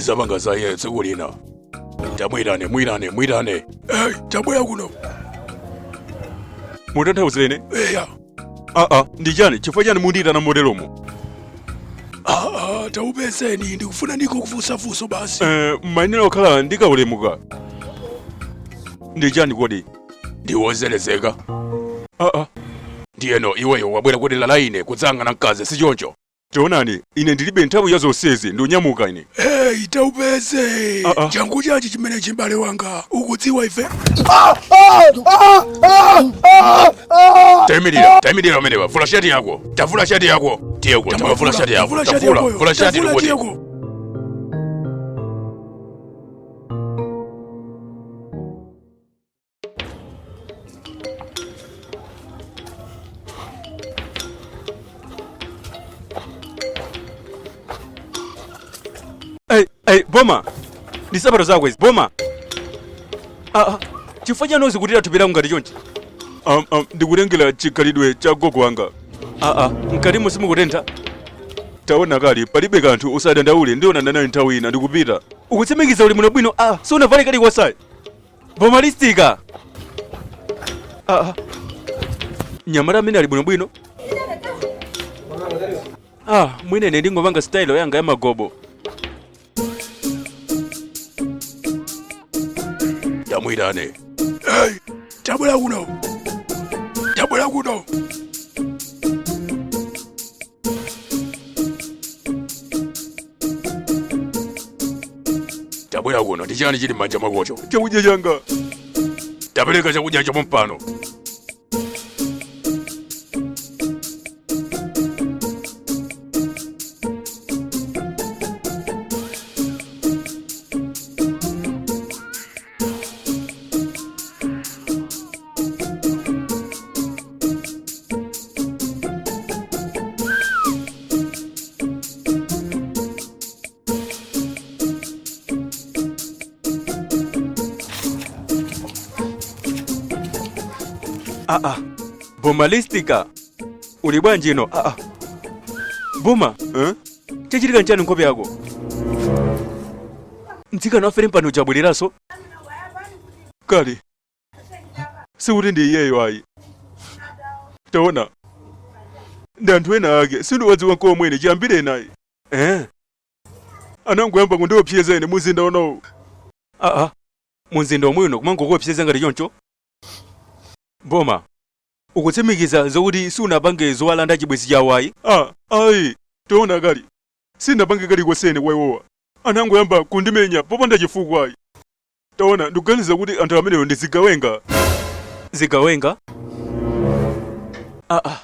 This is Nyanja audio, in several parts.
Ndizapanga za iye tsiku lina. Tamwirane, mwirane, mwirane. Hey, tabwera kuno. Mutanthauzire ine? Eya. Aa, ndi chani? Chifukwa chani mundiyitana moteromo? Aa, taupezeni, ndikufuna ndingokufunsa funso basi. Eh, mayenera kukhala ndikaulemuka. Ndi chani kodi? Ndiwozelezeka. Aa, Ndiyeno iweyo wabwera kudera la ine kudzayang'ana mkazi, si choncho? Taonani, ine ndilibe nthawi ya zonsezi, ndinyamuka ine. Hey, taupeze. Ah, ah. Changu chanji chimene chimbale wanga ukudziwa ife. Tayimirira, tayimirira pamenepa. Vula shati yako. Tavula shati yako. Tiye uko, tavula shati yako. Tavula shati Tavula, yakoyo. vula shati Tavula ndikuti. tiyeko. Ei, ei, Boma. Ndi nsapato zako izi, Boma. Ah, ah, chifukwa chani uzikutira thupi lako ngati chonchi? Ndikutengera chikhalidwe cha gogo wanga. Ah, ah, mkatimo simukutentha? Taona kali, palibe kanthu, usadandaule, ndionana nawe nthawi ina, ndikupita. Ukutsimikiza uli muno bwino? Ah, sunavale kalikonse. Bomalistika. Ah, ah. Mnyamata amene ali bwinobwino. Ah, mwina ine ndingopanga style yanga ya magobo. Tamwirane. Hey, tabwera kuno. Tabwera kuno. Tabwera kuno, ndi chani chili m'manja mwakocho? Chakudya changa. Tapereka chakudyacho pompano. Ah, ah. Bomalistika. Uli bwanji ino? Ah, ah. Boma, Eh? chachitika nchani nkhope yako? Mtsikana wafere mpano uja wabwereranso? Kali. Sikuti ndi iyeyo ayi. Taona. Ndi anthu ena ake sindikuwadziwa nkomwe ine chiyambire inayi. Eh? Anangoyamba kundiopseza ine muzinda unowu. Ah, ah. Munzinda omwe uno kumangokuopseza ngati choncho? Boma, ukutsimikiza zokuti sunapange zowalanda chibwenzi chawo ayi? Ah, ayi. Taona kali. Sindinapange kalikonse ine kwa iwowa. Anangoyamba kundimenya popanda chifukwa ayi. Taona, ndikuganiza kuti anthu amenewo ndi zigawenga. Zigawenga? Ah, ah.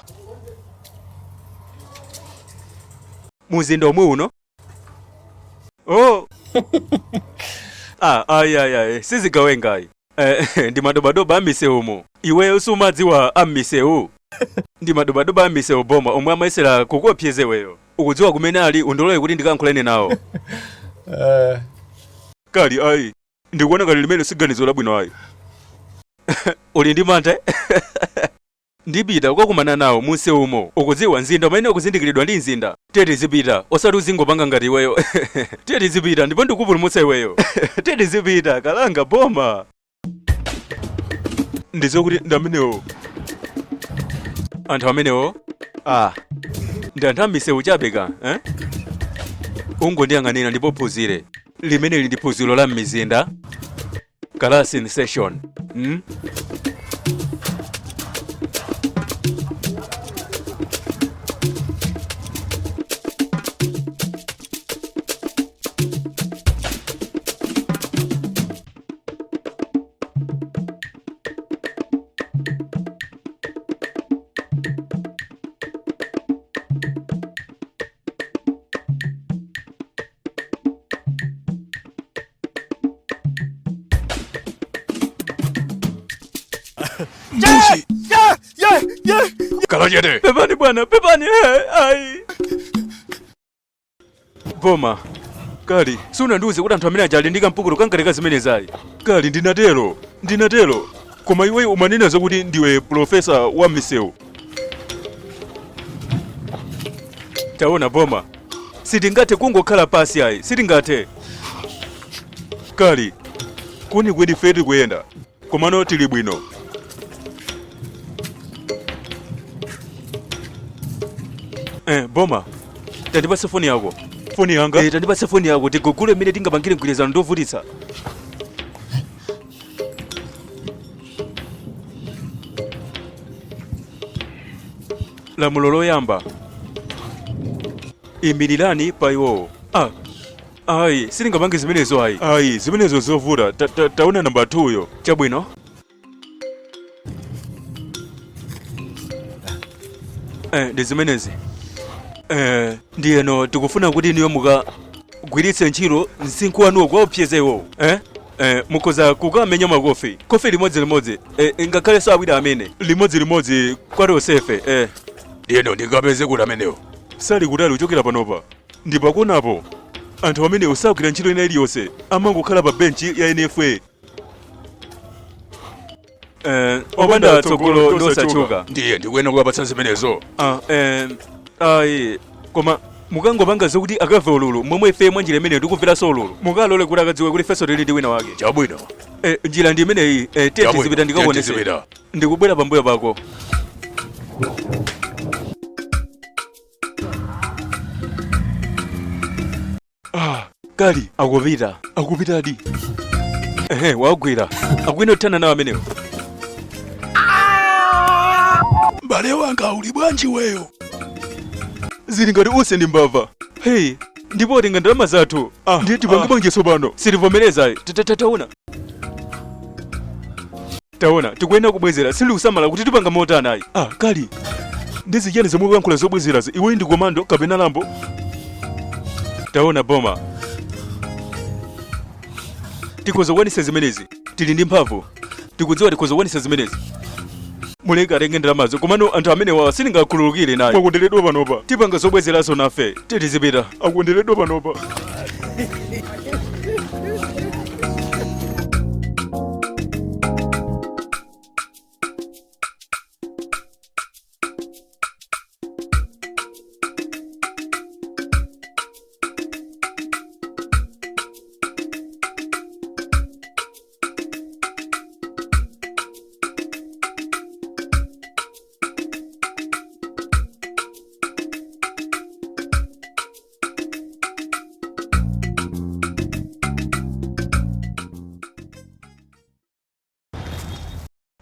Muzinda omwe uno? Oh. Ah, ayi ayi ayi, sizigawenga ayi. Eh, ndi madobadoba a m'misewumo. Iweyo sumadziwa a m'misewu. Ndi madobadoba a m'misewu Boma omwe amayesera kukuopseza iweyo. Ukudziwa kumene ali, undilole kuti ndikayankhulane nawo. Kali ayi. Ndikuona ngati limene si ganizo labwino ayi. Uli ndi mantha? eh? Ndipita kukakumana nawo munsewumo. Ukudziwa mzinda umene ukuzindikiridwa ndi mzinda. Tiye tizipita, osati uzingopanga ngati iweyo. Tiye tizipita ndipo ndikupulumutsa iweyo. Tiye tizipita, kalanga Boma. Ndizokuti ndi amenewo. Anthu amenewo? Ah, ndi anthu amisewu chabe ka, eh? Ungondiyang'anira ndipo uphunzire. Limeneli ndi phunziro la m'mizinda. Class in session. Mbuzi. Khala chete. Pepani bwana, pepani. Eh, ayi. Boma. Kali, Sunandiuze kuti anthu amene aja ali ndi kampukutu kankaleka zimenezi ayi. Kali ndinatero. Ndinatero. Koma iwe umanena zakuti ndiwe profesa wa misewu. Taona Boma. Sitingathe kungokhala pasi ayi, sitingathe. Kali kwenikweni ife tikuyenda komano tili bwino. Boma, tandipatse foni yako. Foni yanga? Tandipatse foni yako tigugule mmene tingapangire mgwirizano ndovutitsa. Lamulo loyamba, imirirani pa iwowo. Ayi, sitingapange zimenezo ayi. Ayi, zimenezo zovuta. Taona namba 2 yo. Chabwino. Ndi zimenezi. Ndiyeno tikufuna kuti niyo mukagwiritse ntchito msinkhu wanuwo kuwaopseza iwowo. Mukhoza kukamenya makofi kofi limodzi, ngakhalenso awiri amene Limodzi kwa tonsefe. Ndiyeno ndingapeze kuti amenewo? Sali kutali kuchokera panopa. Ndi pakonapo. Anthu amene osagwira ntchito ina iliyonse amangokhala pa benchi ya NFA. Opanda tsogolo ndosatchuka. Ndiye ndikuyena kukapatsa zimenezo. Ayi, koma mukangopanga zokuti akamve ululu momwe ife mwa njira imeneyo ndikumveranso ululu, mukalole kuti akadziwe kuti ifenso tili ndi wina wake. Chabwino. Njira ndi imeneyi. Tiye Chabwino. tizipita ndikakuonese. Tiye tizipita. Ndikubwera pambuyo pako. Kali akupita. Akupitadi. Ehe, wagwira. Akuyenda kuthana nawo amenewo. M'bale wanga, uli bwanji weyo? Zili ngati use ndi mbava. Hey, ndipo tinga ndalama zathu. Ndiye tipange bwanji tsopano? Sitivomereza. Taona. Taona, tikuyenda kubwezera. Sindikusamala kuti tipanga motani ayi. Kali. Ndi chiyani zomwe ukuyankhula zobwezerazi? Iwe ndi komando kapena lambo? Taona boma. Tikhoza kukwanitsa zimenezi. Tili ndi mphamvu. Tikudziwa tikhoza kukwanitsa zimenezi. Muleke atenge ndalamazo, komano anthu amenewa sindingakhululukire naye. Mwakonderedwa panopa. Tipanga zobwezeranso nafe. Tizipita. Akonderedwa panopa.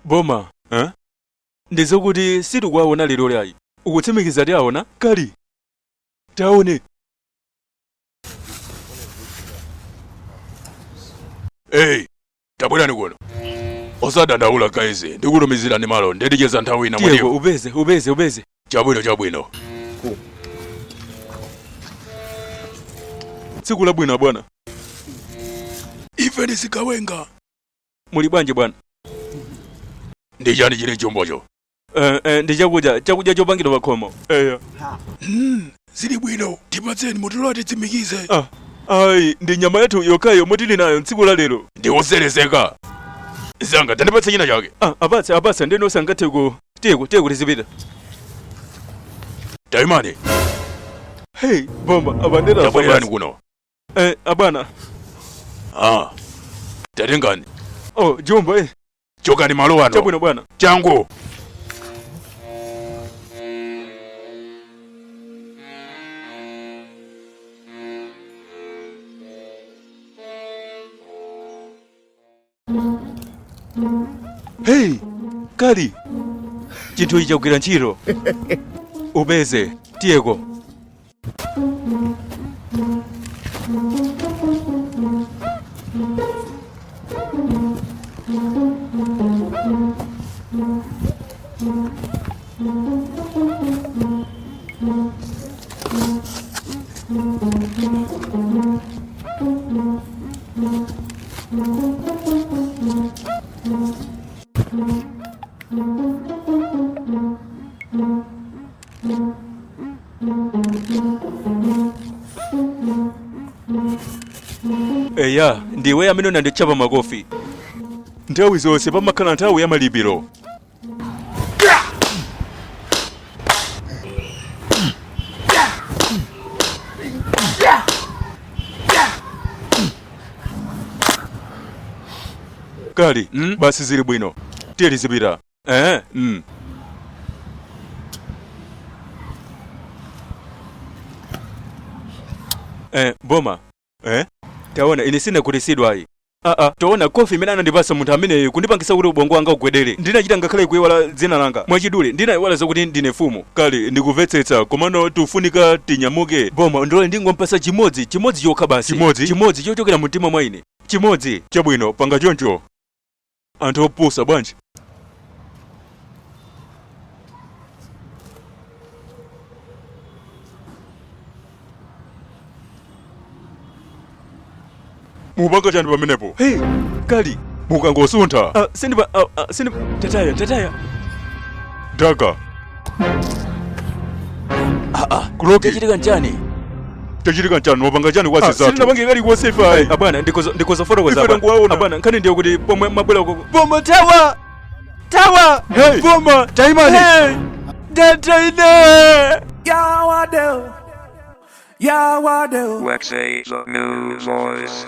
Boma, Ndizokuti sitikuwaona lero lyayi. Ukutsimikiza tiaona? Kali. Taone. Hey, tabwerani kuno. Osadandaula guys, ndikutumizirani malo, ndeticheza nthawi ina Tiyeko, mwalimu. upeze, upeze, upeze. Chabwino, chabwino. Tsiku labwino bwana. Ife ndisikawenga. Muli bwanji bwana? Ndi chani chili chombocho? Ndi chakudya, chakudya chopangidwa pa khomo. Eya. Zili bwino, tipatseni mutulo titsimikize. Ayi, ndi nyama yathu yokhayo yomwe tili nayo tsiku la lero. Ndi oserezeka. Zanga, tandipatse china chake. Apatse, apatse, ndeno sangathe ku tiyeko, tiyeko tizipita. Taimani. Hey, bomba, abandera Tabwererani kuno. Abwana. Tatengani. Oh, jombo. Chokani malo ano. Chabwino bwana. Changu. Hey, Kali. Chinthu ichi chagwira ntchito. Upeze, tiyeko. Eya, ndiwe amene unanditchapa makofi. Nthawi zonse pamakhala nthawi ya malipiro. Kali, basi zili bwino, tiye tizipita. Eh. Boma. Eh? Taona, ine sinakhutitsidwa ayi. Aa, taona kofi imene anandipasa munthu ameneyo kundipangisa kuti ubongo wanga ugwedere. Ndinachita ngakhale kuiwala dzina langa. Mwachidule, ndinayiwala zakuti ndine mfumu. Kali, ndikumvetsetsa, komano tufunika tinyamuke. Boma, ndilole ndingompasa chimodzi, chimodzi chokha basi. Chimodzi? Chimodzi chochokera mumtima mwa ine, chimodzi. Chabwino, panga choncho. Anthu opusa bwanji. Mupanga chani pamenepo? Hey, Kali. Mukangosuntha. Sindipa, sindipa. Tataya, tataya. Daga. Aa. Kuloki. Chachitika nchani? Chachitika nchani? Mupanga chani kwa zizathu? Sindinapange kalikonse ife. Abwana, ndikoza fotokoza. Ife tanguwaona. Abwana, nkhani ndiyo kuti pomwe mabwera koko. Boma, tawa, tawa. Hey! Boma. Taimani! Hey! Dataine. Yawadeo. Yawadeo. Wexe the new voice.